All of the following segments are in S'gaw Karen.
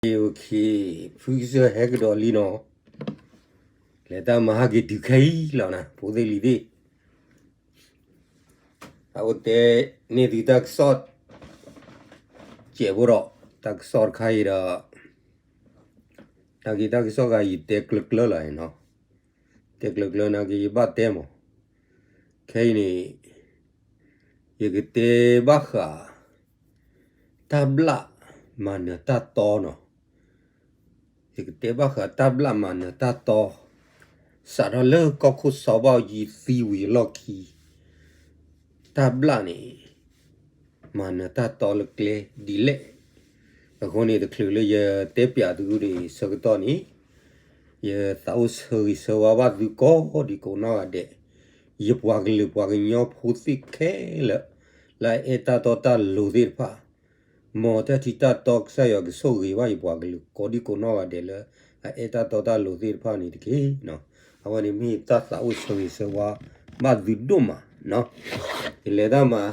OK, ဖုကစၢၢ်ဟဲကဒီးလံနီၤ, လဲၤတၢ်မၤဟးက့ၤတုၤခဲအံၤလီၤနၤ ဖိသ့ၣ်လံၤသ့ၣ်, အအိၣ်တဲန့ၢ်သုတၢ်ကစီၣ် ကဲးဖိဒီး တၢ်ကစီၣ်တခါအံၤဒီး တၢ်က့ၤတၢ်ကစီၣ်ဂၤယတဲကျၢၤကျၢၤလီၤနီၤ, တဲကျၢၤကျၢၤနာ်က့ၤယဘၣ်တဲမး, ခဲအံၤန့ၣ် ယကတဲဘၣ်ဃး တၢ်ဘျၣ်မၤနၢၤတၢ်တီနီၤ, ယကတဲဘၣ်ဃးတၢ်ဘျၣ်မၤနၢၤတၢ်တီ, စးထီၣ်လၢကီၢ်ခိၣ်စီၤဘၣ်အူကၠံသံဝံၤအလီၢ်ခံ တၢ်ဘျၣ်န့ၣ် မၤနၢၤတၢ်တီလၢကျဲဒ်လဲၣ်. အဃိန့ၣ် တချုးလၢယတဲပၠးသုဒ်အံၤဆၢကတီၢ်န့ၣ် ယသးအိၣ်ဆၢဂ့ၤဆၢဝါဘၣ်သုကိးဒံကိးနီၢ်ဂၤဒဲး, ယပှၤကလုာ်ပှၤကညီဖိသ့ၣ်ခဲလၢာ် လၢအအဲၣ်တၢ်တီတၢ်လိၤသ့ၣ်တဖၣ်, မ်တၢ်ထံၣ်တၢ်တီကစၢ်ယွၤကဆိၣ်ဂ့ၤဘၣ်ယပှၤကလုာ်ကိးဒံကိးနီၢ်ဂၤဒဲးလၢ အအဲၣ်တၢ်တီတၢ်လိၤသ့ၣ်တဖၣ်န့ၣ်တက့ၢ်. အဝဲန့ၣ်မ့ၢ်တၢ်သးအိၣ်ဆၢဂ့ၤဆၢဝါဘၣ်သုဒိၣ်မးနီၤ. ယလဲၤတၢ်မၤ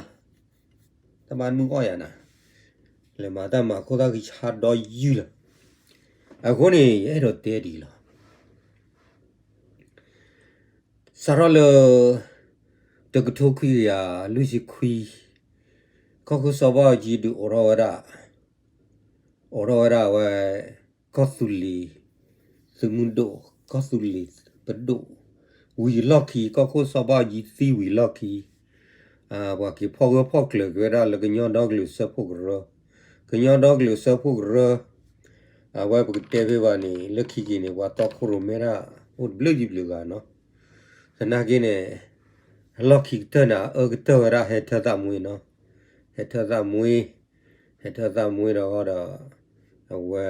တၢ်မၤမုၢ်အီၣ်ယၤနၤ, လဲၤမၤတၢ်မၤခိၣ်သၣ်ဃံဆါဒီယုၢ်လီၤ. အဃိန့ၣ် ယအဲၣ်ဒိးတဲဒ်အံၤလီၤ. စးထီၣ်လၢ တကထိခွံကယၤလွံၢ်ဆံခွံ ကီၢ်ခိၣ်စီၤဘၣ်အူကၠံဒုးအိးထီၣ်ဝဲဒၣ်, အိးထီၣ်ဝဲဒၣ်အဝဲ ကီၢ်သူလ့ၤ သုးမုၢ်ဒိၣ် ကီၢ်သူလ့ၤပဒိၣ် ဝံၤအလီၢ်ခံ ကီၢ်ခိၣ်စီၤဘၣ်အူကၠံသံဝံၤအလီၢ်ခံ ပှၤက့ၤဖီၣ်ဂၢၢ်ဖီၣ်ကျၢၤက့ၤဝဲဒၣ်လၢကညီဒီကလုာ်စၢဖှိၣ်ကရၢ, ကညီဒီကလုာ်စၢဖှိၣ်ကရၢ အဝဲပကတဲဖဲဘၣ်န့ၣ် လၢခံက့ၤန့ၣ် ပှၤတီခိၣ်ရိၣ်မဲဒၣ်အိၣ်တဘျုးယံၤဘျုးဂၤနီၤ. သနာ်က့န့ၣ် အလီၢ်ခံကတၢၢ်န့ၣ် အအၢကတၢၢ်ဝဲဒၣ်ဟဲထၢသၣ်မွ့နီၤ, ဟဲထၢသၣ်မွ့, ဟဲထၢသၣ်မွ့ဒီးဒီး အဝဲ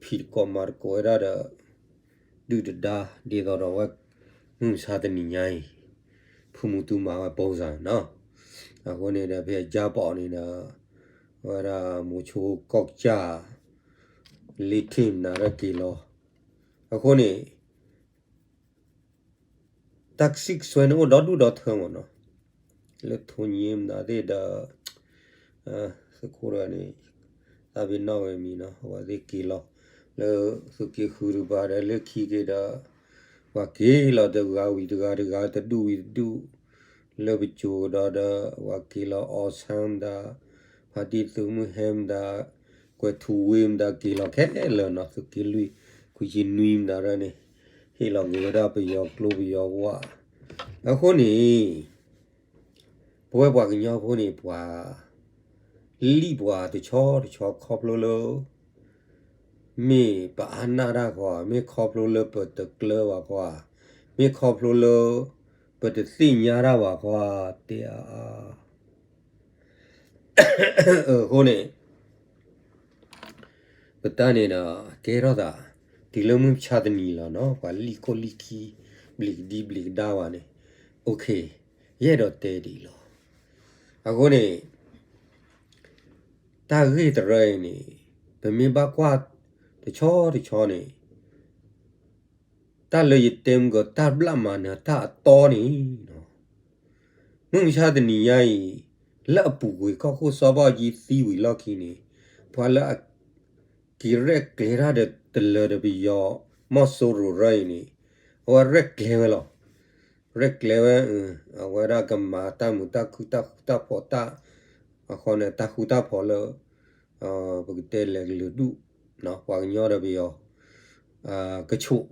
ဖံးတကိးမၤတကိးဝဲဒၣ်ဒီး ဒုၣ်တဒါ ဒ်သိးဒီးဝဲ မုၢ်မဆါတနံၤညါအံၤ ဖုမူတူမၤဝဲ ပုံစံ နီၤ. အဃိန့ၣ်ဒီး ဖဲအကၠါပီးန့ၣ်ဒီး အဝဲဒၣ်မိၤဆိကီၢ်ကစၢ် လ့ထံၣ်မနုၤက့ၤလီၤ. အဃိန့ၣ် တၢ်ကစံၣ်ကစွဲန့ၣ်အိၣ်ဒီဒူၣ်ဒီထၢမးနီၤ, လၢထိၣ်ညံမနုၤသ့ၣ်ဒီး သုးခိၣ်တဂၤန့ၣ် သးပ့ၤနီၣ်ဝဲမံၤနီၤ အဝဲသ့ၣ်က့ၤလီၤ လၢသုးက့ဃုတကပၤဒီး လၢခံက့ၤဒီး ပှၤက့ၤလီၤတဂၤဝံၤတဂၤတဂၤတဒူၣ်ဝံၤတဒူၣ် လၢပစိၤကဒီးဒီး ပှၤက့ၤလီၤအီဆၣ်မတၤ ဖါတံၢ်သုးမုၢ်ဟဲမတၤ ကွဲၤထူဝ့မတၤ က့ၤလီၤခဲလၢာ်နီၤ သုးက့လွံၢ် ခွံဆံနွံမတၤရၢန့ၣ် ဟ့ၣ်လီၤက့ၤဝဲဒၣ်ပယီၤကျိပယီၤဝၣ်. အဃိန့ၣ် ပဝဲပှၤကညီဖိန့ၣ် ပှၤလံၣ်ပှၤတဆီတဆီခီဖျိလၢ မ့ၢ်ပအါနၢ်တၢ်ခီဧါ, မ့ၢ်ခီဖျိလၢပတကျၢၤဘၣ်ခီဧါ, မ့ၢ်ခီဖျိလၢ ပတသ့ၣ်ညါတၢ်ဘၣ်ခီဧါ, တဲအါအါ အဃိန့ၣ် ပတၢ်န့ၣ်ဒီး ကဲထီၣ်သး တုၤလၢမုၢ်မဆါတနံၤလီၤနီၤ, ပှၤလံၣ်ခိၣ်လံၣ်ခံ ဘျံးကဒံဘျံးကဒါဝဲန့ၣ်, OK, ယအဲၣ်ဒိးတဲဒ်အံၤလီၤ. အဃိန့ၣ် တၢ်ဂ့ၢ်တရၢအံၤန့ၣ် ပမ့ၢ်ဘၣ်ကွၢ်တဆီတဆီန့ၣ် တၢ်လၢယတဲမုၢ်ကီးတၢ်ဘျၣ်မၤနၢၤတၢ်အတီန့ၣ် မုၢ်မဆါတနံၤညါအံၤ လၢအပူၤကွံာ်ကီၢ်ခိၣ်စီၤဘၣ်အူကၠံသံဝံၤလီၢ်ခံန့ၣ် ပှၤလၢအ က့ၤရဲၣ်ကျဲၤတၢ်ဒီးတလၢၤဒီးပယီၤ မီၢ်စိရိၤရၢအံၤန့ၣ် အဝဲရဲၣ်ကျဲၤဝဲလီၤ. ရဲၣ်ကျဲၤဝဲ အဝဲဒၣ်ကမၤတၢ်မုာ်တၢ်ခုၣ်တၢ်ဃူတၢ်ဖိးတၢ် အဃိန့ၣ် တၢ်ဃူတၢ်ဖိးလၢ ပကတဲလဲၤကလုာ်ဒူၣ် ပှၤကညီဒီးပယီၤ ကဆိး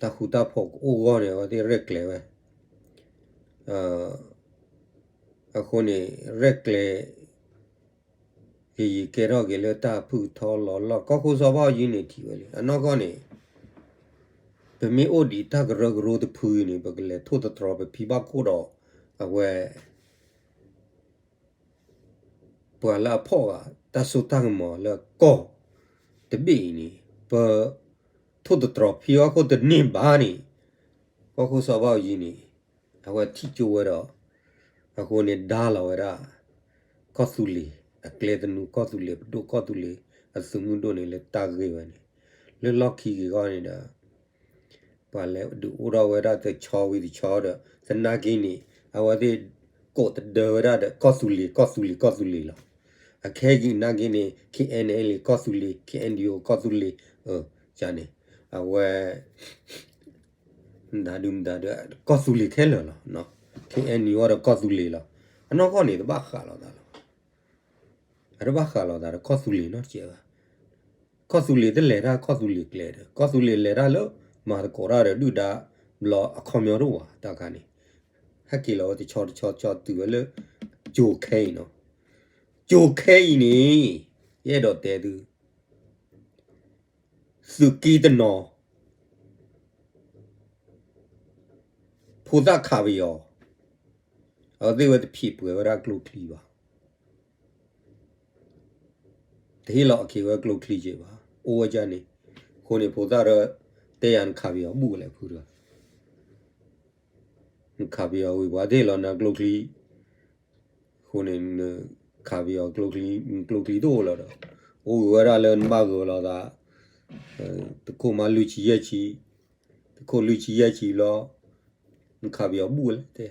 တၢ်ဃူတၢ်ဖိးကအိၣ်အဂီၢ်န့ၣ် အဝဲသ့ၣ်ရဲၣ်ကျဲၤဝဲ အဃိန့ၣ် ရဲၣ်ကျဲၤ ယံာ်ယံာ်ကဲထီၣ်က့ၤလၢတၢ်ဖုၣ်ထီလီၤလီၢ် ကီၢ်ခိၣ်စီၤဘၣ်အူကၠံန့ၣ်ထံၣ်ဝဲလံ အနီၢ်ကီၢ်န့ၣ် ပမ့ၢ်အိၣ်ဒံးတၢ်ကရၢကရိတဖုန့ၣ် ပကလဲၤထိၣ်သတြီၤပဖံဘၣ်ခိၣ်ဒီး အဝဲ ပှၤလၢအဖီၣ်ဘၣ်တၢ်စိတၢ်ကမီၤလၢကီၢ်တဘ့ၣ်အံၤန့ၣ် ပထိၣ်သတြီၤဖံဘၣ်ခိၣ်တန့ၢ်ဘၣ်န့ၣ် ကီၢ်ခိၣ်စီၤဘၣ်အူကၠံန့ၣ် အဝဲထံၣ်ကၠိဝဲဒီး အဃိန့ၣ်ဒါလီၤဝဲဒၣ် ကီၢ်သူလ့ၤ အကျဲသနူ ကီၢ်သူလ့ၤပဒိၣ် ကီၢ်သူလ့ၤအသုးမုၢ်ဒိၣ်န့ၣ် လၢတၢ်ဂ့ၢ်ဝဲန့ၣ် လၢလီၢ်ခံက့ၤဂီၢ်န့ၣ်ဒီး ပှၤလဲၤဒုးအိၣ်ထီၣ်ဝဲဒၣ်တဆီဝံၤတဆီဒီး သနာ်က့န့ၣ် အဝဲသ့ၣ်ကိးတဒၢဝဲဒၣ်ဒီး ကီၢ်သူလ့ၤ ကီၢ်သူလ့ၤ ကီၢ်သူလ့ၤလီၤ. အခဲကနံၣ်အံၤန့ၣ် K N L A ကီၢ်သူလ့ၤ K N D O ကီၢ်သူလ့ၤ န့ၣ် အဝဲ မတၤဒုမတၤဒု ကီၢ်သူလ့ၤခဲလၢာ်လီၤ. K N U ဒီးကီၢ်သူလ့ၤလီၤ. အနီၢ်ကီၢ်န့ၣ် တဘၣ်ဃးလိာ်သးလီၤ. အတဘၣ်ဃးလိာ်သးဒီးကီၢ်သူလ့ၤနီတစဲးဘၣ်. ကီၢ်သူလ့ၤတလဲၤတၢ်ကီၢ်သူလ့ၤကျဲဒီး ကီၢ်သူလ့ၤလဲၤတၢ်လၢ မၤသကိးတၢ်ဒီးဒုၣ်ဒါဘျီအခီပညီတအိၣ်ဘၣ် တၢ်ခါန့ၣ် ဟဲက့ၤလီၤဝဲတဆီတဆီတဆီတုၤဝဲလၢ ကၠိၤခဲအံၤနီၤ. ကၠိၤခဲအံၤန့ၣ် ယအဲၣ်ဒိးတဲသု သုးက့တနီၤ ဖိသၣ်ခးပယီၤ အဝဲသ့ၣ်ဝဲတဖံးပှဲၤဝဲဒၣ်ကျိချံဘၣ်. တဟ့ၣ်လီၤအခ့ဝဲကျိချံက့ၤဘၣ်. အိၣ်ဝဲဒၣ်န့ၣ် အဃိန့ၣ် ဖိသၣ်ဒီး တဲယၤနခးပယီၤဘူၣ်လဲၣ်ဖုတဂၤ နခးပယီၤဝံၤ ပှၤတဟ့ၣ်လီၤနၤကျိချံ အဃိန့ၣ် နခးပယီၤကျိချံ ကျိချံတအိၣ်လၢၤဒီး အိၣ်ဂ့ၤဝဲဒၣ်လၢနဘၣ်ဂၢၤလိာ်သး တခိၣ်မးလွံၢ်ဆံယဲၢ်ဆံ တခိၣ်လွံၢ်ဆံယဲၢ်ဆံဘျီ နခးပယီၤဘူၣ်ဝဲလဲၣ်တဲ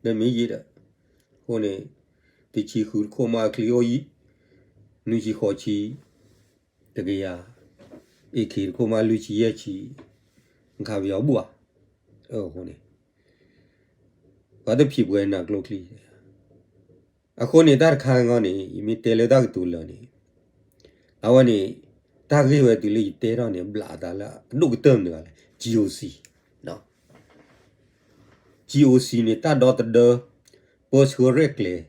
နမ့ၢ်ယံာ်ဒီး အဃိန့ၣ် တဆံဃုတခိၣ်မးအချံအိၣ်ယံာ် နွံဆံဃိးဆံ တကယၤ အ့ၣ်ခ့တခိၣ်မးလွံၢ်ဆံယဲၢ်ဆံ နခးပယီၤဘူၣ်ဧါ. အဃိန့ၣ် ပှၤတဖံးပှဲၤနၤကျိချံ အဃိန့ၣ် တၢ်တခါအံၤန့ၣ် ယမ့ၢ်တဲလၢတၢ်ကတိၤလၢာ်န့ၣ် အဝဲန့ၣ် တၢ်ဂ့ၢ်ဝဲတုၤလၢယတဲထီၣ်န့ၣ် ဘျးအသးလၢအဒိၣ်ကတၢၢ်မတၤတဂၤလဲၣ် G O C, G O C န့ၣ် တၢ်ဒီသဒၢ ပၢဆှၢရဲၣ်ကျဲၤ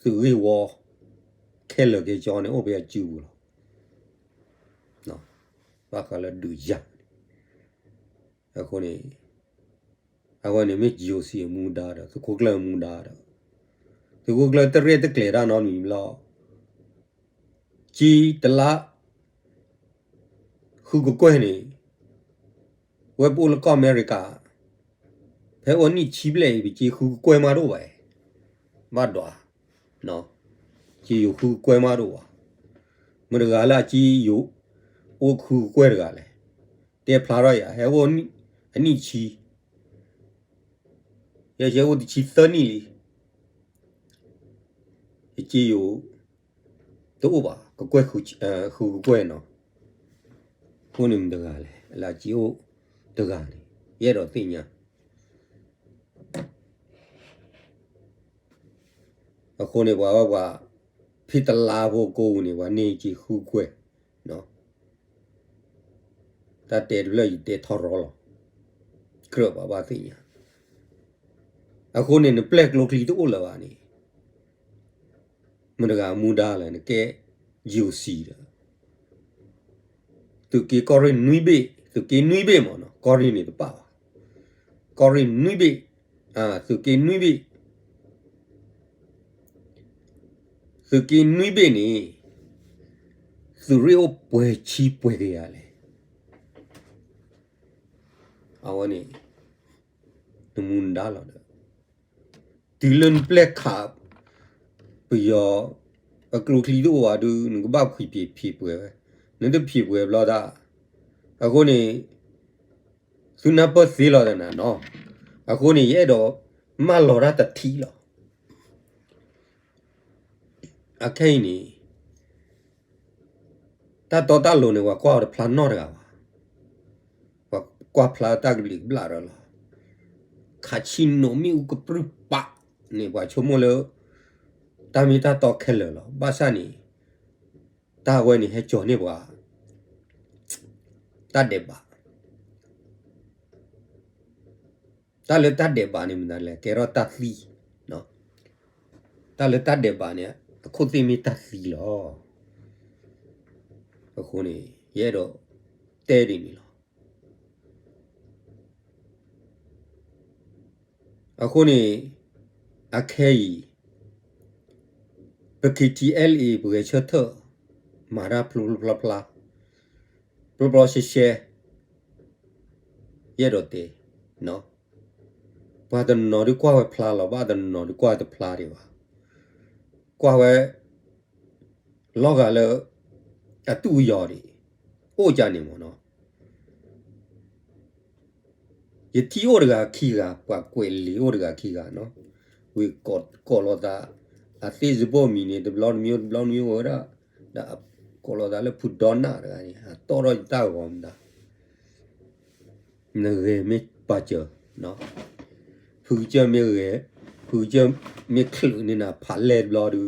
သုးဂ့ၢ်ဝီ ခဲလၢာ်ခဲဆ့န့ၣ် အိၣ်ဖဲအစုပူၤလီၤ. ဘၣ်ဃးလၢဒုးယၤန့ၣ် အဃိန့ၣ် အဝဲန့ၣ်မ့ၢ် G O C အမူဒါဒီး သုးခိၣ်ကျၢၢ်အမူဒါဒီး သုးခိၣ်ကျၢၢ်တရဲၣ်တကျဲၤတၢ်နီတမံၤဘျီ က့တလါ ဃုကကွဲၢ်န့ၣ် ဝဲပအိၣ်လၢကီၢ်အမဲရကၤ ဖဲအိၣ်နံၣ်ဆံဘျဲၣ်အံၤ ပက့ဃုကကွဲၢ်မးတအိၣ်ဘၣ်, ဘၣ်ဒွး, က့ယိၤဃုကကွဲၢ်မးတအိၣ်ဘၣ်, မတၤတဂၤလၢအက့ယိၤ အိၣ်ဃုကကွဲၢ်တဂၤလဲၣ်, တဲဖျါထီၣ်ယၤ ဟဲအိၣ်အနံၣ်ဆံ, ယဲယဲအိၣ်တဆံသၢနံၣ်လံ ယက့ယိၤ တအိၣ်ဘၣ် ကကွဲၢ်ဃုကကွဲၢ်နီၤ, အဃိန့ၣ်မတၤတဂၤလဲၣ် လၢအက့အိၣ်တဂၤန့ၣ် ယအဲၣ်ဒိးသ့ၣ်ညါ, အဃိန့ၣ်ပှၤဝဲပှၤ ဖဲတလါဖိကိးပူၤန့ၣ် ပှၤန့ၢ်က့ဃုကကွဲၢ် တၢ်တဲတဖျၢၣ်ယတဲထီရီလီၤ, ကြၢးပှၤဘၣ်သ့ၣ်ညါ, အဃိန့ၣ် နပျဲၢ်ကျိချံတအိၣ်လၢၤဘၣ်န့ၣ် မတၤတဂၤမူဒါလဲၣ် နကဲ G O C ဒီး သုးက့ကီၢ်ရ့ၣ်နွံဘ့ၣ် သုးက့နွံဘ့ၣ်မ့ၢ်နီၤ ကီၢ်ရ့ၣ်န့ၣ်တပာ်ဘၣ်, ကီၢ်ရ့ၣ်နွံဘ့ၣ်, သုးက့နွံဘ့ၣ် သုးက့နွံဘ့ၣ်န့ၣ် သုးရ့ၣ်အိၣ်ပှဲၤဆံပှဲၤကယၤလဲၣ်, အဝဲန့ၣ် နမူနဒါလီၤဒီး တုၤလၢနပျဲၢ်ခး ပယီၤ အကျိချံတအိၣ်ဘၣ်ဒီး နကဘၣ်ဖံးပှဲၤဖံးပှဲၤဝဲ, နတဖံးပှဲၤဘျီဒၣ်, အဃိန့ၣ် သုနၢ်ပၢၢ်သ့လီၤတနၤနီၤ, အဃိန့ၣ် ယအဲၣ်ဒိးမၢလီၤတၢ်တထံၣ်လီၤ. အခဲအံၤန့ၣ် တၢ်တီတၢ်လိၤန့ၣ် ပှၤကွၢ်အီၤတဖျါနီတဂၤဘၣ်, ပှၤကွၢ်ဖျါတၢ်ကဘျံးကဘျၣ်ဒီးလီၤ. ခးဆံနိးမ့ၣ်အူကပြုၢ်ပာ်န့ၣ် ပှၤဆိကမိၣ်လၢ တၢ်မ့ၢ်တၢ်တီခဲလၢာ်လီၤ. ဘၣ်ဆၣ်န့ၣ် တၢ်ဝဲန့ၣ်ဟဲကၠီၤန့ၢ်ပှၤ တၢ်ဒဲးဘး တၢ်လၢတၢ်ဒဲးဘးန့ၣ်မနုၤလဲၣ် ကဲထီၣ်တၢ်သံ, တၢ်လၢတၢ်ဒဲးဘးန့ၣ် အခိၣ်သ့ၣ်မ့ၢ်တၢ်သံလီၤ. အဃိန့ၣ် ယအဲၣ်ဒိးတဲဒ်န့ၣ်လီၤ. အဃိန့ၣ် အခဲအံၤ ပ K T L A ပဂဲၤဆၢထၢၣ် မၤတၢ်ဖျိဖျိဖျါဖျါ ပျီပျီရှဲရှဲ ယအဲၣ်ဒိးတဲ ပှၤတနီၤဒုးကွၢ်ဝဲဖျါလီၤ ဘၣ်တနီၤဒုးကွၢ်တဖျါဒံးဘၣ်. ကွၢ်ဝဲ လီၤဂာ်လၢ အတူၢ်အယီၤဒံး အိၣ်ကန့ၣ်မ့ၢ်နီၤ. ယထံၣ်အိၣ်တဂၤခံဂၤ ပှၤကွဲးလံာ်အိၣ်တဂၤခံဂၤနီၤ. ဝံၤကိးလိာ်သး အ အသ့ၣ်စဘိၣ်မံၤန့ၣ် တဘျီတမံၤ တဘျီတမံၤဝဲဒၣ်, ဒီးကိးလီၤသးလၢဖုဒီနၢ်တဂၤန့ၣ် အတီၣ်ထီၣ်ယတၢ်ဂီၤမတၤ နဂဲၤမ့ၢ်ပာ်စၢၤ, ဖုကစၢၢ်မ့ၢ်ဂဲၤ, ဖုကစၢၢ်မ့ၢ်ချုးန့ၢ်နၤဖးလဲၢ်တဘျီ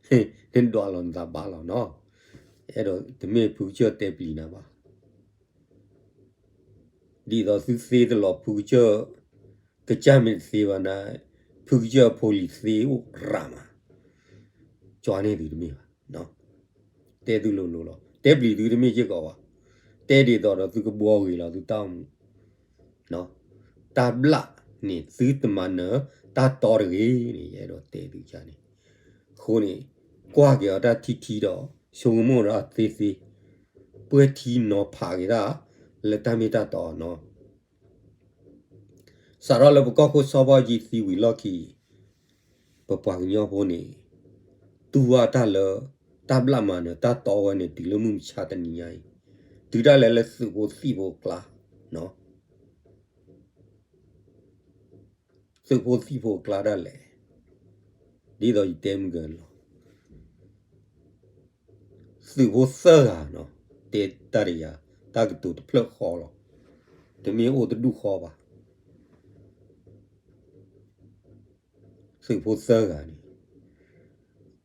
ဒီး, နဒွးလီၤနသးဘၣ်လီၤနီၤ, အဲၣ်ဒိးတမ့ၢ်ဖုကစၢၢ်တဲပျံၤနၤဘၣ်. ဒ်သိးသုသ့တလီၤဖုကစၢၢ်, ကစၢ်မ့ၢ်တသ့ဘၣ်နၤ, ဖုကစၢၢ်ဖိလံၤသ့အိၣ်ရၣ်မး, ကၠီန့ၢ်သုတမ့ၢ်ဘၣ်, တဲသုလိၤလိၤလီၤ, တဲပျံၤသုတမ့ၢ်စ့ၢ်ကီးဘၣ်, တဲဒ်သိးဒီးသုကဘှီဂ့ၤလီၤသုတၢ်အိၣ်မူ, တၢ်ဘျၣ်န့ၣ်သုတမၤနၢၤတၢ်တီတဂ့ၤန့ၣ် ယအဲၣ်ဒိးတဲသုန့ၣ်, အဃိန့ၣ်, ကွၢ်က့ၤအီၤတၢ်ထံထံဒီး ဆိကမိၣ်ဒီးသ့သ့, ပှဲၤထံနီၤဖးက့ၤတၢ်, လၢတၢ်မ့ၢ်တၢ်တီနီၤ စးထီၣ်လၢပကီၢ်ခိၣ်စီၤဘၣ်ယံၤသံဝံၤလီၢ်ခံ, ပပှၤကညီဖိန့ၣ်, တူၢ်ဘၣ်တၢ်လၢ, တၢ်ဘျၣ်မၤနၢၤတၢ်တီဝဲန့ၣ် တုၤလၢမုၢ်မဆါတနံၤညါအံၤ, တုၤဒၣ်လဲာ်လၢသုးဖိသံၣ်ဖိအကျါ, သုးဖိသံၣ်ဖိအကျါဒၣ်လဲာ်, ဒ်သိးယတဲမုၢ်ကလီၤ သုးဖိသၢဂၤနီၤ, တဲတၢ်တယၤ, တၢ်ကတိၤတဖျၢၣ်ဃီလီၤ, တမ့ၢ်အိၣ်တဒူၣ်ဃီဘၣ်. သုးဖိသၢဂၤန့ၣ်,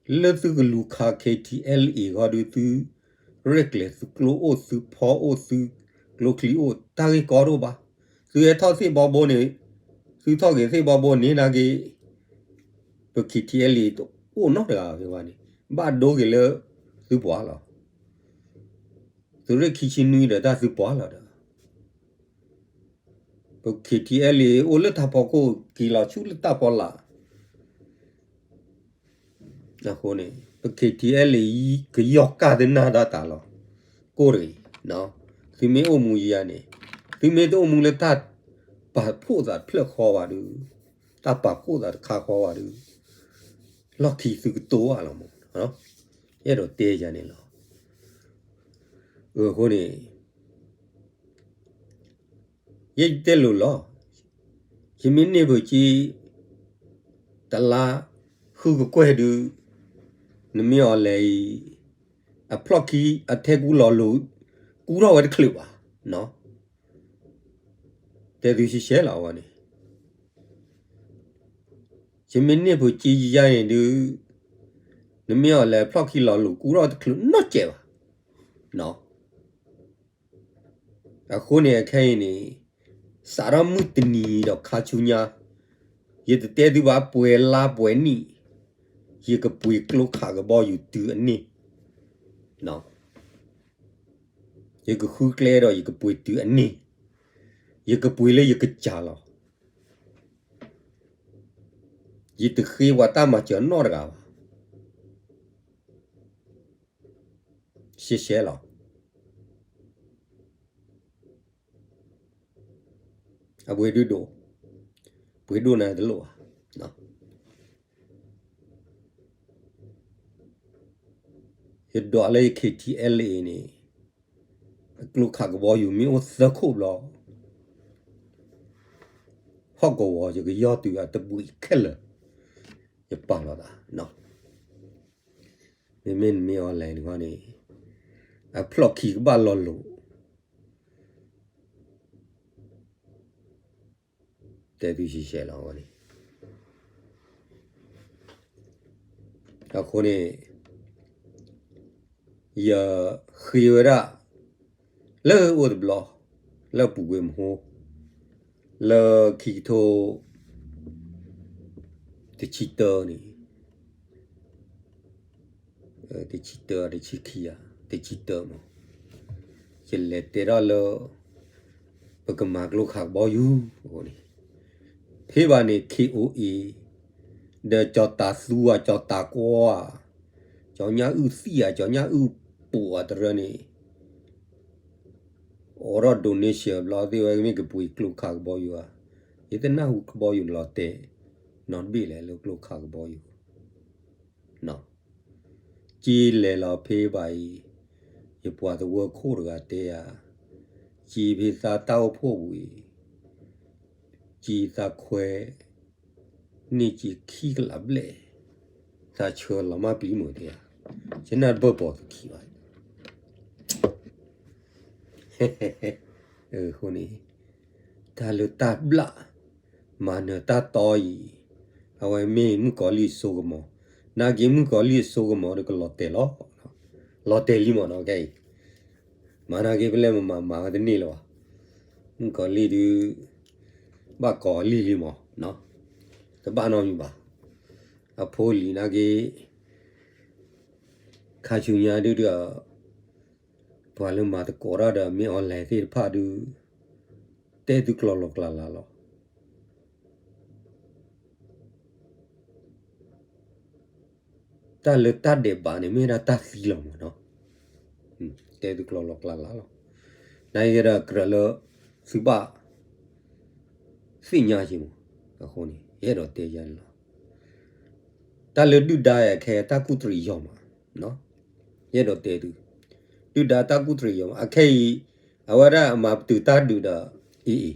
လၢသုကလူၤခး K T L A ဂီၢ်ဒုး သုရဲၣ်ကျဲၤသုကျိအိၣ်သုဖီအိၣ်သုကျိချံအိၣ် တၢ်ဂ့ၢ်ကီတအိၣ်ဘၣ်. သုဟဲထီၣ်သ့ၣ်ဘီဘိန့ၣ်, သုထီၣ်က့ၤသ့ၣ်ဘီဘိန့ၣ်နာ်က့ ပ K T L A တအိၣ်နီတဂၤဖဲဘၣ်န့ၣ်, ဘၣ်ဒိက့ၤလၢသုပှၤလီၤ. သုးရ့ၣ်ခံဆံနွံဒီးတၢ်သုပှၤလီၤဒီး, ပ K T L A အိၣ်လၢတၢ်ဖီခိၣ် က့ၤလီၤဆူလၢတၢ်ဖီလာ် အဃိန့ၣ် ပ K T L A ကယီၢ်ကၢ်သနၢ်ဒၣ်တၢ်လီၤ. ကိၢ်တဂ့ၤ, သုမ့ၢ်အိၣ်မူယၤန့ၣ်, သုမ့ၢ်တအိၣ်မူလၢတၢ်ပာ်ဖှိၣ်သးတဖျၢၣ်ဃီဘၣ်ဒီး, တၢ်ပာ်ဖှိၣ်သးတခါဃီဘၣ်ဒီး, လီၢ်ခံသုကတိၤဘၣ်လီၤမး, အဲၣ်ဒိးတဲယၤန့ၣ်လီၤ. အဃိန့ၣ် ယဲယတဲလိၤလီၤ. ယမ့ၢ်န့ၢ်ပက့ တလါ ဃုကကွဲၢ်ဒုး နမ့ၢ်အီၤလဲၤအံၤ အဖျီၣ်ခံအထဲကူလီၤလိၤ ကူထီၣ်ဝဲတချုးဘၣ်. တဲသုရှဲရှဲလီၤအဝဲန့ၣ် ယမ့ၢ်န့ၢ်ပက့ယယါန့ၣ်ဒုး နမ့ၢ်အီၤလဲၤဖျီၣ်ခံလီၤလိၤကူထီၣ်တချုးနီတစဲးဘၣ်. အဃိန့ၣ် အခဲအံၤန့ၣ် စးထီၣ်မုၢ်တနံၤဒီးခါဆူညါ ယတတဲသုဘၣ်ပှဲၤလါပှဲၤနံၣ် ယကပှ့ၤကျိခးကဘီယူၤတုၤအန့ၣ် ယကဃုကျဲဒီးယကပှ့ၤတုၤအန့ၣ် ယကပှ့ၤလၢယကစၢ်လီၤ. ယတဃ့ပှၤတၢ်မၤစၢၤနီတဂၤဘၣ်. ရှဲရှဲလီၤ. အပှ့ၤဒုးဒိၣ်, ပှ့ၤဒိၣ်နၤတလိၣ်ဘၣ်. ယဒွးလၢယ K T L A န့ၣ် အကျိခးကဘီယူၤမ့ၢ်အိၣ်သၢခိၣ်ဘျီ ဟီၣ်ကဝီၤယကယီၢ်တုၤအတဘှံးခဲလၢာ် ယပာ်လီၤသး. မ့မ့ၢ်နမ့ၢ်အီၤလဲၤန့ၣ်ဃီန့ၣ် အဖျီၣ်ခံကဘၣ်လီၤလိၤ တဲသုရှဲရှဲလီၤဝဲန့ၣ်. အဃိန့ၣ် ယဃ့ဝဲဒၣ် လၢအိၣ်တဘျီ လၢပူၤကွံာ်မဟိ လၢခံကထိ တဆံတၢန့ၣ် တဆံတၢ တဆံခံဧါ တဆံတၢမး ယလဲၤတဲထီၣ်လၢ ပကမၤကျိခးကဘီယူၤအဃိန့ၣ် ဖဲဘၣ်န့ၣ် K O A ဒီးကၠီၤတၤသူဧါ ကၠီၤတၤကွီဧါ ကၠီၤညၣ်အုၣ်သံၣ်ဧါ ကၠီၤညၣ်အုၣ်ပိာ်ဧါတရၢန့ၣ် အိးထီၣ် donation ဘျီသ့ၣ်ဝဲမ့ၢ်ကပှ့ၤကျိခးကဘီယူၤဧါ, ယတနၢ်ဟူကဘီယူၤလီၤတဲာ်နီတဘ့ၣ်လဲၣ်လၢကျိခးကဘီယူၤ က့လဲၤလီၤဖဲဘၣ်အံၤ ယပှၤသဝီခိၣ်တဂၤတဲယၤ, က့ဖဲသးတၢ်အိၣ်ဖှိၣ်ပူၤအံၤ က့သးခွဲ န့ၢ်က့ခံကလးဘျဲၣ်, တၢ်ဆၢလီၤမၢ်ပျံၤမုာ်တယၤ, ယနၢ်တပၢၢ်ပိာ်သုခံဘၣ်. အဃိန့ၣ် တၢ်လၢတၢ်ဘျၣ် မၤနၢၤတၢ်တီအံၤ, အဝဲမ့ၢ်မုၣ်ကီၤလံၢ်အစိကမီၤ, နာ်က့မုၣ်ကီၤလံၢ်အစိကမီၤဒီးကလီၤတဲာ်လီၤ, လီၤတဲာ်လံမ့ၢ်နီၤ ခဲအံၤ, မၤနာ်က့ဖဲလဲၣ်မၤမၤဝဲတန့ၢ်လၢၤဘၣ်, မုၣ်ကီၤလံၢ်ဒုး ဘၣ်ကီၤလံၢ်လံမ့ၢ်, တဘၣ်နီတမံၤဘၣ်, အဖိလံၤနာ်က့ ခါဆူညါဒုဒီး ပှၤလၢမၤသကိးတၢ်ဒီးမ့ၢ် online သ့ၣ်တဖၣ်ဒု တဲသုကျိၤလီၤကျါလါလီၤ. တၢ်လၢတၢ်ဒဲးဘးန့ၣ် မ့ၢ်ဝဲဒၣ်တၢ်သံလီၤမ့ၢ်နီၤ, တဲသုကျိၤလီၤကျါလါလီၤ. နာ်က့ဒီးကြၢးလၢ သုဘၣ် သ့ၣ်ညါက့ၤမ့ၢ်, အဃိန့ၣ် ယအဲၣ်ဒိးတဲယၤန့ၣ်လီၤ. တၢ်လၢဒုၣ်ဒါအံၤ အခဲအံၤတၢ်ကူၣ်တရံးယီၤမး, ယအဲၣ်ဒိးတဲသု, ဒုၣ်ဒါတၢ်ကူၣ်တရံးယီၤမး အခဲအံၤ, အဝဲဒၣ်အမၤပတုာ်တၢ်ဒုးဒီး AA,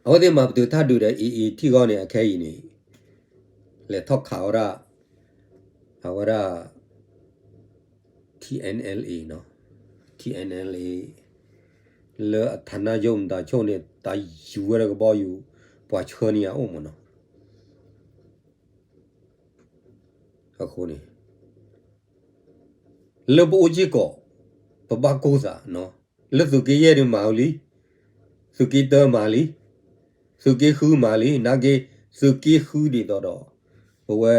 အဝဲသ့ၣ်မၤပတုာ်တၢ်ဒုးဒီး AA ထံၣ်ဂီၢ်န့ၣ် အခဲအံၤန့ၣ် လဲၤထီၣ်ခးဝဲဒၣ်, အဝဲဒၣ် TNLA နီၤ, TNLA လၢအ ဌာနချုပ် မတၤဆိၣ်န့ၣ် တၢ်ယူၤဝဲဒၣ်ကဘီယူၤ ပှၤဆှၢန့ၢ်အအိၣ်မ့ၢ်နီၤ, အဃိန့ၣ် လၢပအိၣ်စ့ၢ်ကီး ပဘၣ်ကိၢ်သးနီၤ, လၢသုးက့ယဲၢ်ဒုးမၤဝံၤလံ, သုးက့တၢမၤလံ, သုးက့ဃုမၤလံ, နာ်က့ သုးက့ဃုဒ်သိးဒီး ပဝဲ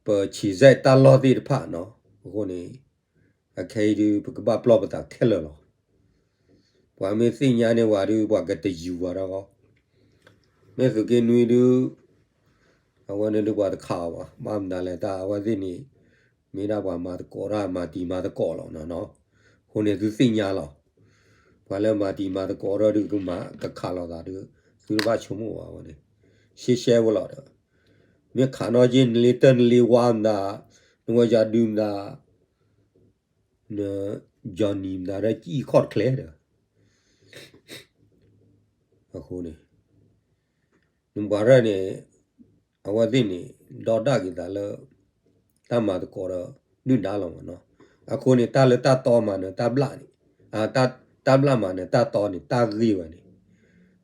ပဆံးစဲးတၢ်လီၢ်သ့ၣ်တဖၣ်နီၤ, အဃိန့ၣ် အခဲအံၤဒုး ပကဘၣ်ပျီၢ်ပသးခဲလၢာ်လီၤ. ပှၤမ့ၢ်သ့ၣ်ညါန့ၢ်ဝဲဒုး ပှၤကတယူၤဝဲဒၣ်ဂီၢ်, မ့ၢ်သုးက့နွံဒုး အဝဲန့ၣ်ဒုးပှၤတခးအီၤဘၣ်, ဘၣ်မနုၤလဲၣ် တၢ်အဝဲသ့ၣ်န့ၣ် မ့ၢ်ဒၣ်ပှၤမၤသကိးတၢ် မၤတံၤမၤသကိးလီၤနီၤ, အဃိန့ၣ်သုသ့ၣ်ညါလီၤ. ပှၤလၢမၤတံၤမၤသကိးတၢ်ဒုး ကမၤကခးလိာ်သးဒုး သုတဘၣ်ဆိကမိၣ်ဘၣ်ဝဲန့ၣ်, ရှဲရှဲဖိလီၤဒီး မ့ၢ်ခးနီၣ်က့ နလ့တၢၢ်နလ့ဝါမတၤ, နဝဲယၤဒုးမတၤ, န Johnny မတၤဒီး ကံၣ်ခီၣ်တချဲဒီး အဃိန့ၣ် နပှၤရဲၣ်န့ၣ် အဝဲသ့ၣ်န့ၣ် ဒီဒၣ်က့ၤသးလၢ တၢ်မၤသကိးဒီး ဒုၣ်ဒါလီၤမ့ၢ်နီၤ. အဃိန့ၣ် တၢ်လၢတၢ်တီမၤနၢၤတၢ်ဘျၣ်န့ၣ်, တၢ်ဘျၣ်မၤနၢၤတၢ်တီန့ၣ် တၢ်ဂ့ၢ်ဝဲန့ၣ်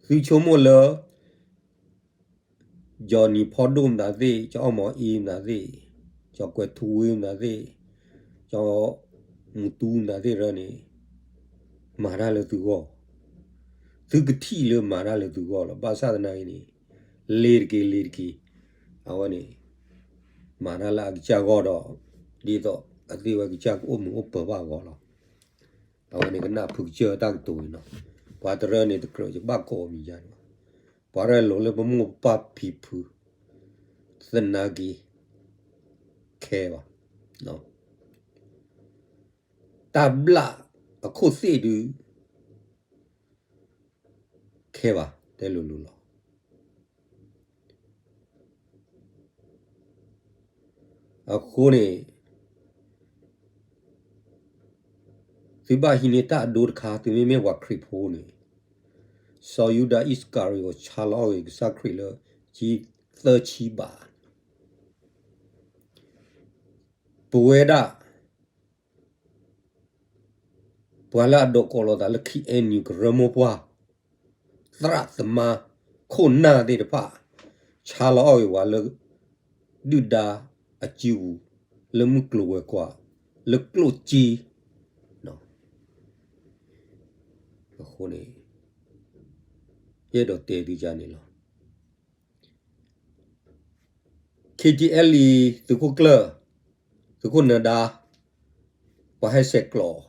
သုဆိကမိၣ်လၢ ကၠီနံၤဖီဒိၣ်မတၤသ့ၣ်, ကၠီအီၣ်မီၤအ့မတၤသ့ၣ်, ကၠီကွဲးထူဝ့မတၤသ့ၣ်, ကၠီမူတူမတၤသ့ၣ်ရၢန့ၣ် မၤတၢ်လၢသုဂီၢ်, သုကထံၣ်လၢမၤတၢ်လၢသုဂီၢ်လီၤ. ဘၣ်ဆၣ်သနာ်က့န့ၣ် လ့ၤတက့ၤလ့ၤတက့ၤ, အဝဲန့ၣ် မၤတၢ်လၢအကစၢ်ဂီၢ်ဒီး ဒ်သိးအသ့ၣ်ဝဲကစၢ်ကအိၣ်မုာ်အိၣ်ပၢၤဘၣ်အဂီၢ်လီၤ. အဝဲန့ၣ်ကနၣ်ဖုကစၢၢ်တၢ်ကတိၤန့ၣ်လီၤ. ပှၤတရၢန့ၣ်တကြၢးယဘၣ်ကိးအမံၤယါန့ၣ်ဘၣ်. ပှၤတရၢလိၤလၢပမိၢ်ပပၢ်ဖံဖု သနာ်က့ ခဲဘၣ်. တၢ်ဘျၣ်အခိၣ်သ့ၣ်ဒုး ခဲဘၣ် တဲလိၤလိၤလီၤ. အဃိန့ၣ် သုဘၣ်ဟံးန့ၢ်တၢ်အဒိတခါ သုမ့မ့ၢ်ပှၤခရံာ်ဖိန့ၣ်, စီၤယူဒၤအံၣ်စကၤရံၤအိး ဆါလီၤအီၣ်က့ၤကစၢ်ခရံာ်လၢ ကၠံသၢဆံဘး, ပဝဲဒၣ် ပှၤလၢအဒိးကိးလီၤသးလၢ ခ့ၣ်အဲၣ်ယူၣ် ကရၢမိၢ်ပှၢ် သရၣ်သမါ ခိၣ်နၢ်သ့ၣ်တဖၣ် ဆါလီၤအီၣ်က့ၤဝဲလၢ ဒုၣ်ဒါအစုပူၤ လၢမုၢ်ကျိၤဝဲၤကွာ် လၢကျိၣ်စ့ အဃိန့ၣ် ယအဲၣ်ဒိးတဲသုန့ၣ်လီၤ. ခ့ၣ်ထံၣ်အဲလံ သုးခိၣ်ကျၢၢ် သုးခိၣ်နၢၤဒါ ပှၤဟဲဆဲးကျိး,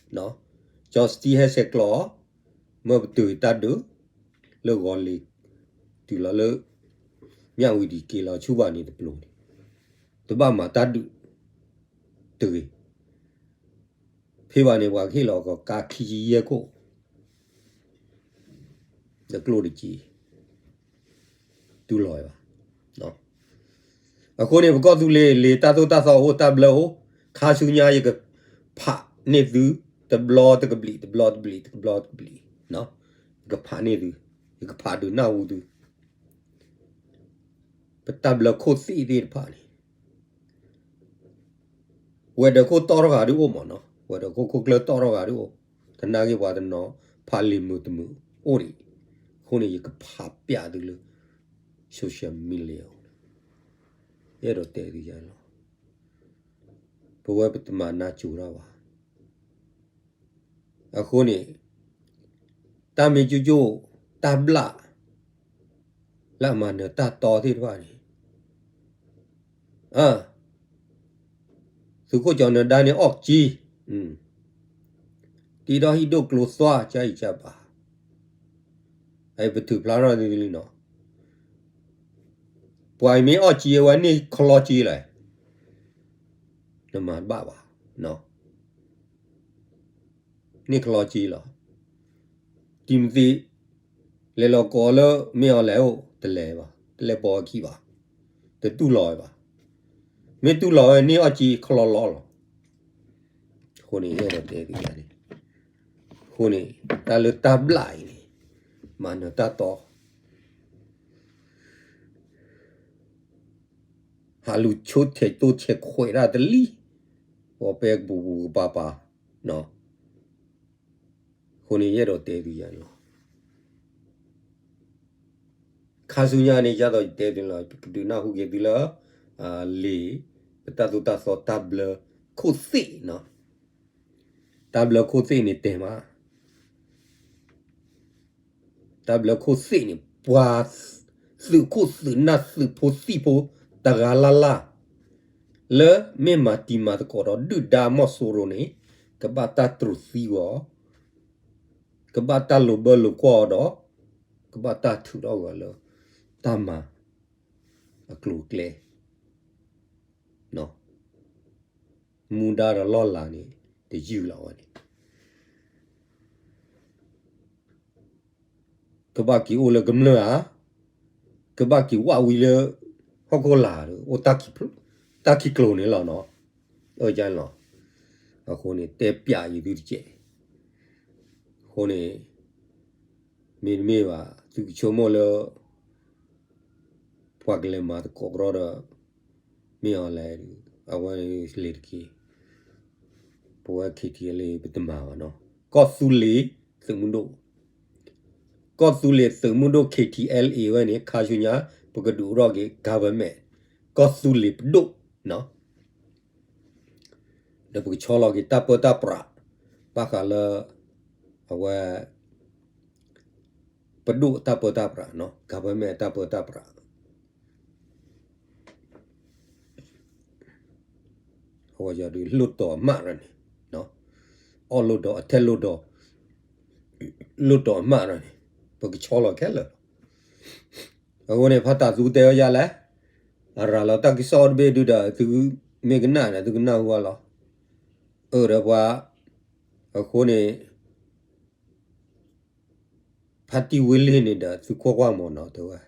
ကၠီစတံဟဲဆဲးကျိး, မၢပတုာ်တၢ်ဒုး လၢဂီၤလ့ၤ တုၤလီၤလၢ မၠၣ်ဝံၤဒံး က့ၤလီၤဆူဘၣ်န့ၣ်တပျိၤန့ၣ် တဘၣ်မၤတၢ်ဒုးတဂ့ၤ ဖဲဘၣ်န့ၣ် ပှၤကဟ့ၣ်လီၤကီးကါခံဆံယဲၢ်ခိၣ် တကျိၣ်တက့ၢ် တူၢ်လိာ်ဝဲဘၣ်. အဃိန့ၣ် ပကီၢ်သူလ့ၤ လ့ၤတၢ်သိၣ်တၢ်သီအိၣ် တၢ်ဘျၢအိၣ်, ခါဆူညါ ယကဖးန့ၢ်သု တဘျီတကဘျံး တဘျီတကဘျံး တဘျီတကဘျံး, ယကဖးန့ၢ်သု, ယကဖးဒုးနၢ်ဟူသု. ပတၢ်ဘျၢခိၣ်သ့ၣ်သ့ၣ်တဖၣ်န့ၣ် ဝဲၤဒၢးခိၣ်တီၣ်ထီၣ်ဂၤဒုအိၣ်မးနီၤ, ဝဲၤဒၢးခိၣ်ခိၣ်ကျၢၢ်တီၣ်ထီၣ်ဂၤဒုအိၣ်, သနာ်က့ပှၤတနီၤဖးလံာ်မုာ်တမုာ်အိၣ်ဒံး, အဃိန့ၣ် ယကဖးပျးသုလၢ social media အအိၣ်, ယအဲၣ်ဒိးတဲသုယၤလီၤ, ပဝဲပတမၤနၢၤကၠိၤတၢ်ဘၣ်. အဃိန့ၣ် တၢ်မ့ၢ်ကၠိကၠိၣ် တၢ်ဘျၣ် လၢအမၤနၢၤတၢ်တီသ့ၣ်တဖၣ်န့ၣ်, သုးခိၣ်ကၠီၤနၢၤဒါန့ၣ်အီၣ်ကၠံ, တ့ထီၣ်ဟံၣ်ဒိၣ်ကျိသွါကၠါအံၤကၠါဘၣ်, ပထုးဖျါထီၣ်သုလံနီၤ, ပှၤမ့ၢ်အီၣ်ကၠံအဝဲန့ၣ်ချီကၠံလဲၣ်, နမၤတဘၣ်ဘၣ်, န့ၢ်ချီကၠံလီၤ. တံၤမသ့း လဲၤလီၤကိးလၢမ့ၢ်အီၤလဲၤအိၣ် တလဲၤဘၣ်, တလဲၤပိာ်အခံဘၣ်, တတူၢ်လိာ်ဝဲဘၣ်, မ့ၢ်တူၢ်လိာ်ဝဲန့ၢ်အီၣ်ကၠံချီလီလီၤ. အဃိန့ၣ် ယအဲၣ်ဒိးတဲသုန့ၣ်, အဃိန့ၣ် တၢ်လၢတၢ်ဘျၣ်အံၤန့ၣ် မၤနၢၤတၢ်တီ ဟးလူၤဆိထဲးတိထဲးခွဲးတၢ်တလံ, ပှၤပဲကပူၤပူၤကပၤပၤ, အဃိန့ၣ် ယအဲၣ်ဒိးတဲသုယၤန့ၣ်လီၤ. ခါဆူညါန့ၣ် ယသိးယတဲသုလီၤ ပကဒုးနၢ်ဟူက့ၤသုလၢ လံာ် ပတၢ်သိၣ်တၢ်သီတၢ်ဘျၢခိၣ်သ့ၣ်, တၢ်ဘျၢခိၣ်သ့ၣ်န့ၣ်တဲမး တၢ်ဘျၢခိၣ်သ့ၣ်န့ၣ် ပှၤသုးခိၣ်သုးနၢ်သုးဖိသံၣ်ဖိတဂၤလၢ်လၢ် လၢမ့ၢ်မၤတံၤမၤသကိးဒီးဒုၣ်ဒါမီၢ်စိရိၤန့ၣ် ကဘၣ်တၢ်တြူာ်သံဂီၤ, ကဘၣ်တၢ်လိာ်ဘၢလိာ်ကွီၢ်အီၤဒီး ကဘၣ်တၢ်ထုးထီၣ်ဂီၤလၢ တၢ်မၤအကျိၤအကျဲ မူဒါဒီးလီၢ်လၤန့ၣ် တယုၢ်လီၤဝဲန့ၣ် ကဘၣ်က့ၤအိၣ်လၢကမျၢၢ်ဧါ, ကဘၣ်က့ၤဝၣ်ဝံၤလၢ ဟီၣ်ခိၣ်လာ် အိၣ်တၢ်ခံကျိၤန့ၣ်လီၤနီၤ, အၢၣ်ကၢလီၤ, အဃိန့ၣ် တဲပျးယသုတကဲး, အဃိန့ၣ် မ့တမ့ၢ်ဘၣ် သုကဆိကမိၣ်လၢ ပှၤကလဲၤမၤသကိးကရီဒီး မ့ၢ်အီၤလဲၣ်, အဝဲလံၤတက့ၢ်, ပဝဲ KTLA ပတမၤဘၣ်နီၤ, ကီၢ်သူလ့ၤသုးမုၢ်ဒိၣ်, ကီၢ်သူလ့ၤသုးမုၢ်ဒိၣ် KTLA ဝဲန့ၣ် ခါဆူညါ ပကဒုးအိၣ်ထီၣ်က့ၤ government ကီၢ်သူလ့ၤပဒိၣ်နီၤ ဒီးပကဆီလီၤက့ၤတၢ်ပၢတၢ်ပြး ဘၣ်ဃးလၢ အဝဲ ပဒိၣ်အတၢ်ပၢတၢ်ပြးနီၤ, government အတၢ်ပၢတၢ်ပြး အဝဲဒုး လွှတ်တော်အမတ်ရန့ၣ်, အောက်လွှတ်တော်, အထက်လွှတ်တော်, လွှတ်တော်အမတ်ရန့ၣ်, ပကဆီလီၤခဲလၢာ်လီၤ. အဃိန့ၣ် ဖါတၢ်သူတဲဝဲဒ်လဲၣ်, အရၤလီၤတၢ်ကစီၣ်တဘ့ၣ်ဒုဒီး သုမ့ၢ်ကနၣ်ဒီး သုကနၣ်ဟူဘၣ်လီၤ. အၢၣ်ဒီးပှၤ, အဃိန့ၣ် ဖါတံၢ်ဝ့လ့ၣ်န့ၣ်ဒီး သုကွၢ်ကွၢ်မ့ၢ်နီၤ တဲဝဲ,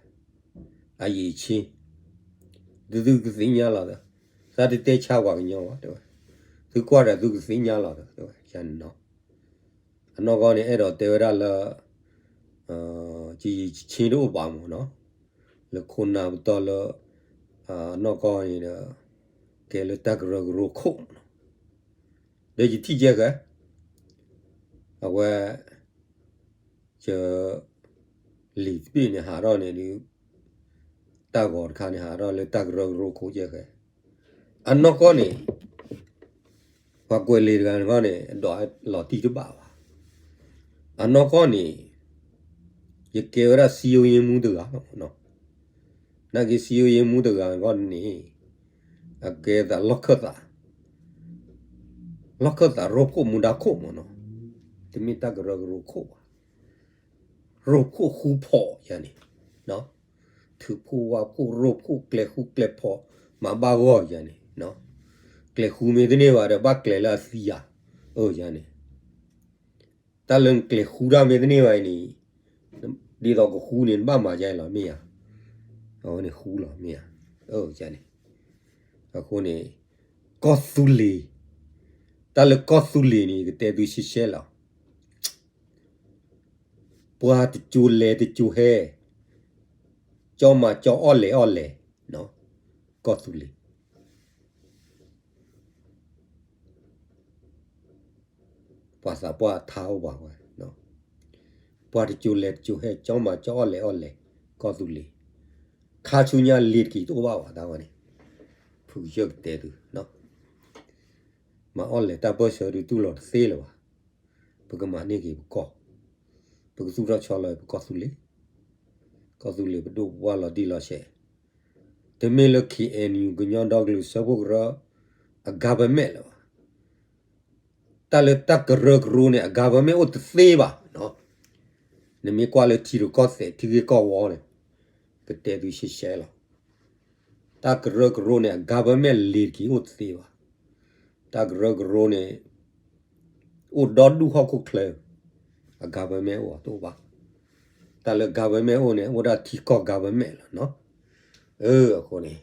အရည်အချင်း, သုသုကသ့ၣ်ညါလီၤဒီး, သးတတဲဆါပှၤကညီဘၣ် တဲဝဲ, သုကွၢ်ဒီးသုကသ့ၣ်ညါလီၤဒီး တဲဝဲ, ယၤန့ၣ်နီၤ. အနီၢ်ကီၢ်န့ၣ် အဲၣ်ဒိးတဲဝဲဒၣ်လၢ အရည်အချင်းတအိၣ်ဘၣ်မ့ၢ်နီၤ, လၢခိၣ်နၢ်ပတီၢ်လၢ အနီၢ်ကီၢ်န့ၣ်ဒီး ကဲလၢတၢ်ကရၢကရိခိၣ်မ့ၢ်နီၤ, ဒီးယထံၣ်ကဲဃဲ အဝဲ ယ လံာ်တဘ့ၣ်န့ၣ်ဟးထီၣ်န့ၣ်ဒုး တၢ်ဂီၤတခါန့ၣ် ဟးထီၣ်လၢတၢ်ကရၢကရိခိၣ်ကဲဃဲ, အနီၢ်ကီၢ်န့ၣ် ပှၤကွဲးလံာ်တဂၤန့ၣ်ခီန့ၣ် အဒိးလီၤတံၢ်တဘၣ်ဘၣ်. အနီၢ်ကီၢ်န့ၣ် ယကဲဝဲဒၣ်စည်းရုံးရေးမှူးတဂၤလီၤ. နာ်က့စည်းရုံးရေးမှူးတဂၤန့ၣ်ခီန့ၣ် အကဲသးလီၢ်ခၢၣ်သး လီၢ်ခၢၣ်သးရိခိၣ်မူဒါခိၣ်မ့ၢ်နီၤ, တမ့ၢ်တၢ်ကရၢကရိခိၣ်ဘၣ်. ရိခိၣ်ဃူဖီၣ်ယၤန့ၣ်, ထုးဖှိၣ်ဝၣ်ဖှိၣ်ရိခိၣ်ကျဲဃူကျဲဖီၣ် မၤဘၣ်ဂီၢ်ယၤန့ၣ်, ကျဲဃူမ့ၢ်တန့ၢ်ဘၣ်ဒီး ဘၣ်ကျဲလၢအသံယၤ, အၢ ယၤန့ၣ် တၢ်လၢနကျဲၤဃူတၢ်မ့ၢ်တန့ၢ်ဘၣ်အံၤန့ၣ်, ဒ်သိးကဃူန့ၣ် နဘၣ်မၤဒ်အံၤလီၤ မ့ၢ်ဧါ. အဝဲန့ၣ်ဃူလီၤ မ့ၢ်ဧါ. အၢ ယၤန့ၣ်. အဃိန့ၣ် ကီၢ်သူလ့ၤ, တၢ်လၢကီၢ်သူလ့ၤန့ၣ် ယကတဲသုရှဲရှဲလီၤ. ပှၤတကၠိၤလဲၤတကၠိၤဟဲ, ကၠီမၤကၠီအီၣ်လဲၤအီၣ်လဲၤ ကီၢ်သူလ့ၤ ပှၤသးပှၢ်ထါအိၣ်ဘၣ်ဝဲ, ပှၤတစိၤလဲၤတစိၤဟဲ ကၠီမၤကၠီအီၣ်လဲၤအီၣ်လဲၤ ကီၢ်သူလ့ၤ, ခါဆူညါလ့ၤတက့ၤတအိၣ်ဘၣ်ဝဲ တၢ်ဝဲန့ၣ်, ဖုကစၢၢ်ကတဲသု, မၤအီၣ်လဲၤတၢ်ပၢၢ်ဆၢဒုးတူၢ်လိာ်တသ့လၢၤဘၣ်, ပကမၤန့ၢ်က့ၤပကီၢ်, ပကသူၣ်ထီၣ်ဆီလီၤပကီၢ်သူလ့ၤ, ကီၢ်သူလ့ၤပဒိၣ်ပပှၢ်လီၤတံၢ်လီၤဆဲး, တမ့ၢ်လၢ K N U ကညီဒီကလုာ်စၢဖှိၣ်ကရၢ အ government လၢၤဘၣ်. တၢ်လၢတၢ်ကရၢကရိန့ၣ် အ government အိၣ်တသ့ဘၣ်. နမ့ၢ်ကွၢ်လၢထံရူၢ်ကီၢ်သဲး ထံဂ့ၢ်ကီၢ်ဝီန့ၣ် ကတဲသုရှဲရှဲလီၤ. တၢ်ကရၢကရိန့ၣ် အ government လ့ၤတက့ၤအိၣ်တသ့ဘၣ်. တၢ်ကရၢကရိန့ၣ် အိၣ်ဒီဒူၣ်ဟီၣ်ခိၣ်ချၢ, အ government အိၣ်တအိၣ်ဘၣ်. တၢ်လၢ government အိၣ်န့ၣ် အိၣ်ဒၣ်ထံကီၢ် government လီၤနီၤ. အဃိန့ၣ်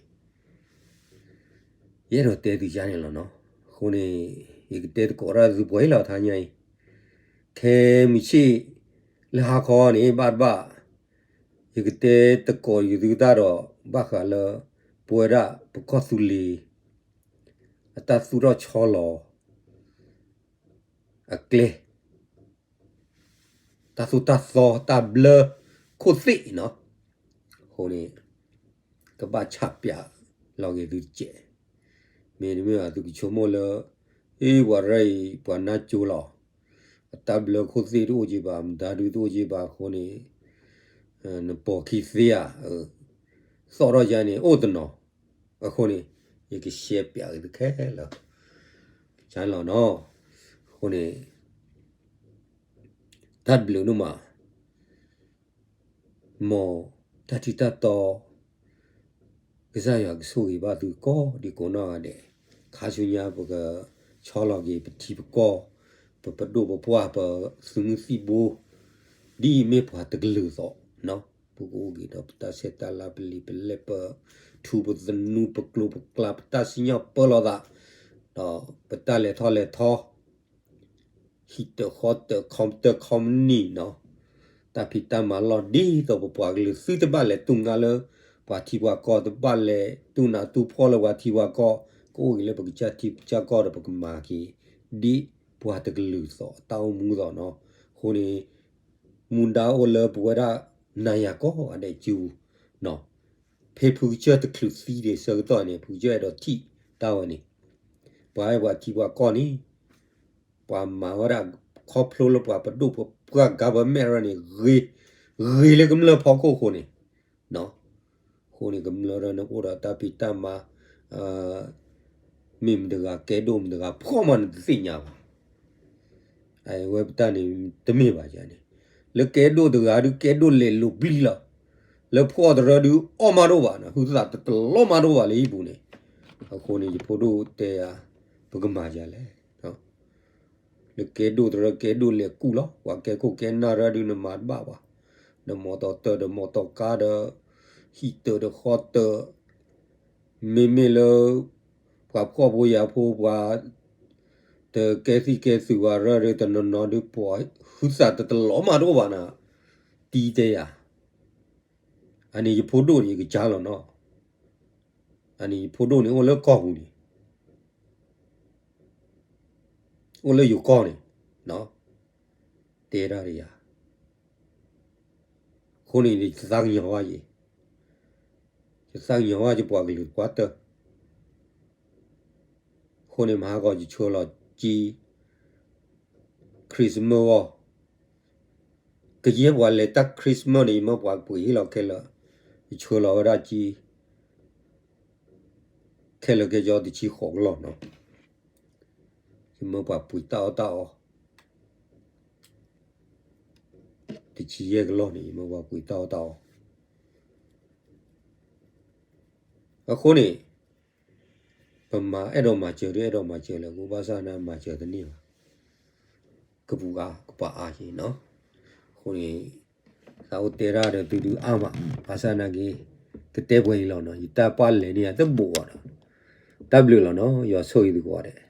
ယအဲၣ်ဒိးတဲသုယါန့ၣ်လီၤနီၤ. အဃိန့ၣ် ယကတဲသကိးတၢ်သုပှဲၤလီၤထါညါအံၤ, ခဲမုၢ်ဆ့ၣ် လၢဟါခီန့ၣ် ဘၣ်တဘၣ် ယကတဲသကိးယသုတၢ်ဒီး ဘၣ်ဃးလၢ ပဝဲဒၣ်ပကီၢ်သူလ့ၤ အတၢ်သူၣ်ထီၣ်ဆီလီၤ အကျဲ တၢ်သိၣ်တၢ်သီတၢ်ဘျၢခိၣ်သ့ၣ်နီၤ. အဃိန့ၣ် ကဘၣ်ဆးပၠးလီၤက့ၤသုတကဲး, မ့တမ့ၢ်ဘၣ်သုကဆိကမိၣ်လၢ အ့ ပှၤရၢအံၤ ပှၤနါကၠိလီၤ, အတၢ်ဘျၢခိၣ်သ့ၣ်တအိၣ်က့ဘၣ်, မတၤဒုတအိၣ်က့ဘၣ်အဃိန့ၣ် နပိာ်ခံသ့ဧါ, သီၣ်ထီၣ်ယါန့ၣ် အိၣ်တနီၤ, အဃိန့ၣ် ယကရှဲပၠးက့ၤသုခဲလၢာ် ယါလီၤနီၤ. အဃိန့ၣ် တၢ်ဘျုးဒိၣ်မး မ်တၢ်ထံၣ်တၢ်တီ ကစၢ်ယွၤကဆိၣ်ဂ့ၤဘၣ်သုကိးဒံကိးနီၢ်ဂၤဒဲး, ခါဆူညါပကဆီလီၤက့ၤပထံပကီၢ်, ပပဒိၣ်ပပှၢ် ပသုးမုၢ်သံၣ်ဘိ ဒ်အမ့ၢ်ပှၤတကလုာ်သိး, ပကအိၣ်က့ၤဒီးပတၢ်ဆဲးတၢ်လၤ ပလံာ်ပလဲၢ် ပထူပသနူ ပကျိၤပကျါ ပတၢ်စံၣ်ညီၣ်ပၢလီၤသး, ဒီးပတၢ်လဲၤထီၣ်လဲၤထီ ဟံၣ်တၢၣ်ဃီတၢၣ် ခီတၢၣ်ခီမနံၣ်နီၤ, တၢ်ဖံးတၢ်မၤလီၤ ဒ်သိးပပှၤကလုာ်သုတဘၣ်လဲၤတူၢ်ငါလၢ ပှၤထံပှၤကီၢ် တဘၣ်လဲၤတူၢ်နးတူၢ်ဖှီၣ်လၢပှၤထံပှၤကီၢ်, ကအိၣ်က့ၤလၢပကစၢ်ထံပကစၢ်ကီၢ်ဒီး ပကမၤက့ၤ ဒ်ပှၤတကလုာ်သိးအတၢ်အိၣ်မူသိးနီၤ. အဃိန့ၣ် မူဒါအိၣ်လၢပဝဲဒၣ်နၤယၤကိးဂၤဒဲးစုပူၤနီၤ. ဖဲဖုကစၢၢ်တချုးသံဒံးဆၢကတီၢ်န့ၣ် ဖုကစၢၢ်အဲၣ်ဒိးထံၣ်တၢ်ဝဲန့ၣ်, ပှၤအဲၣ်ပှၤထံပှၤကီၢ်န့ၣ် ပှၤမၤဝဲဒၣ်ခီဖျိလၢပှၤပဒိၣ်ပပှၢ် government ရၢန့ၣ် ဂ့ၤလၢကမျၢၢ်ဖီခိၣ်အဃိန့ၣ်, အဃိန့ၣ် ကမျၢၢ်ရၢန့ၣ်အိၣ်ဒီးတၢ်ဖံးတၢ်မၤ မ့ၢ်မတၤတဂၤကဲဒိၣ်မတၤတဂၤဖှီၣ်မးနတသ့ၣ်ညါဘၣ်. အဝဲပတၢ်န့ၣ်တမ့ၢ်ဘၣ်ယၤန့ၣ်, လၢကဲဒိၣ်တဂၤဒုးကဲဒိၣ်လဲာ်လိာ်ပျံၤလီၤ, လၢဖှီၣ်တရၢဒုးအီၣ်မးတအိၣ်ဘၣ်နီၤ, ဟုသးတတလီၤမးတအိၣ်ဘၣ်လၢဟံၣ်ပူၤန့ၣ်. အဃိန့ၣ် ယဖိဒိၣ်တဲယၤ ပကမၤယၤလဲၣ် လၢကဲဒိၣ်တရၢကဲဒိၣ်လဲာ်ကူၣ်လီၤ, ပှၤကဲခိၣ်ကဲနၢ်ရၢဒုးနမၤတဘၣ်ဘၣ်, ဒီးမီတီတၢၢ်ဒီးမီတီကါဒီး ဟံၣ်တၢၣ်ဒီးဃီတၢၣ်, မ့မ့ၢ်လၢ ပှၤဖှီၣ်ဖိယာ်ဖိ ပှၤတကဲသံၣ်ကဲသုးဝဲရၢဒုး တနီၤနီၤဒုး ပှၤဟုသးတတလီၤမးတအိၣ်ဘၣ်နီၤ, တံၤတဲယၤ, အန့ၣ်ယဖိဒိၣ်န့ၣ် ယကစၢ်လီၤနီၤ, အန့ၣ်ယဖိဒိၣ်န့ၣ် အိၣ်လၢကီၢ်ပူၤန့ၣ် အိၣ်လၢယိၤကီၢ်န့ၣ်, တဲဒၣ်တယၤ, အဃိန့ၣ် ယသးကညီၤဘၣ်ယဲ, ယသးကညီၤဘၣ်ယပှၤကလုာ်တပှၢ်တၢၢ်, အဃိန့ၣ် မဟါဂီၤယဆှၢလီၤက့ Christmas ဂီၢ်, ကယဲၢ်ပှၤလဲၤတၢ် Christmas န့ၣ် ယမၢပှၤပှ့ၤဟ့ၣ်လီၤခဲလၢာ်, ယဆှၢလီၤဝဲဒၣ်က့ ခဲလၢာ်ခဲဆ့တဆံဃိးကလီၢ်နီၤ, ယမၢပှၤပှ့ၤတၢ်အီၣ်တၢ်အီ, တဆံယဲၢ်ကလီၢ်န့ၣ် ယမၢပှၤပှ့ၤတၢ်အီၣ်တၢ်အီ, အဃိန့ၣ် ပမၤအဲၣ်ဒိးမၤစၢၤဒုးအဲၣ်ဒိးမၤစၢၤလၢၤ အဃိဘၣ်ဆၣ်န့ၣ်မၤစၢၤတန့ၢ်ဘၣ်, ကပူၤအါကပၤအါက့နီၤ, အဃိန့ၣ် သးအိၣ်တဲတၢ်ဒီးသုဒုးအါမး, ဘၣ်ဆၣ်နာ်က့ ကတဲပှဲၤအံၤလီၤနီၤ, ယတၢ်ပာ်လဲၤန့ၢ်ယၤတဘိးဘၣ်ဒီး, တၢ်ဘျုးလီၤနီၤ, ယွၤဆိၣ်ဂ့ၤသုကိးဂၤဒဲး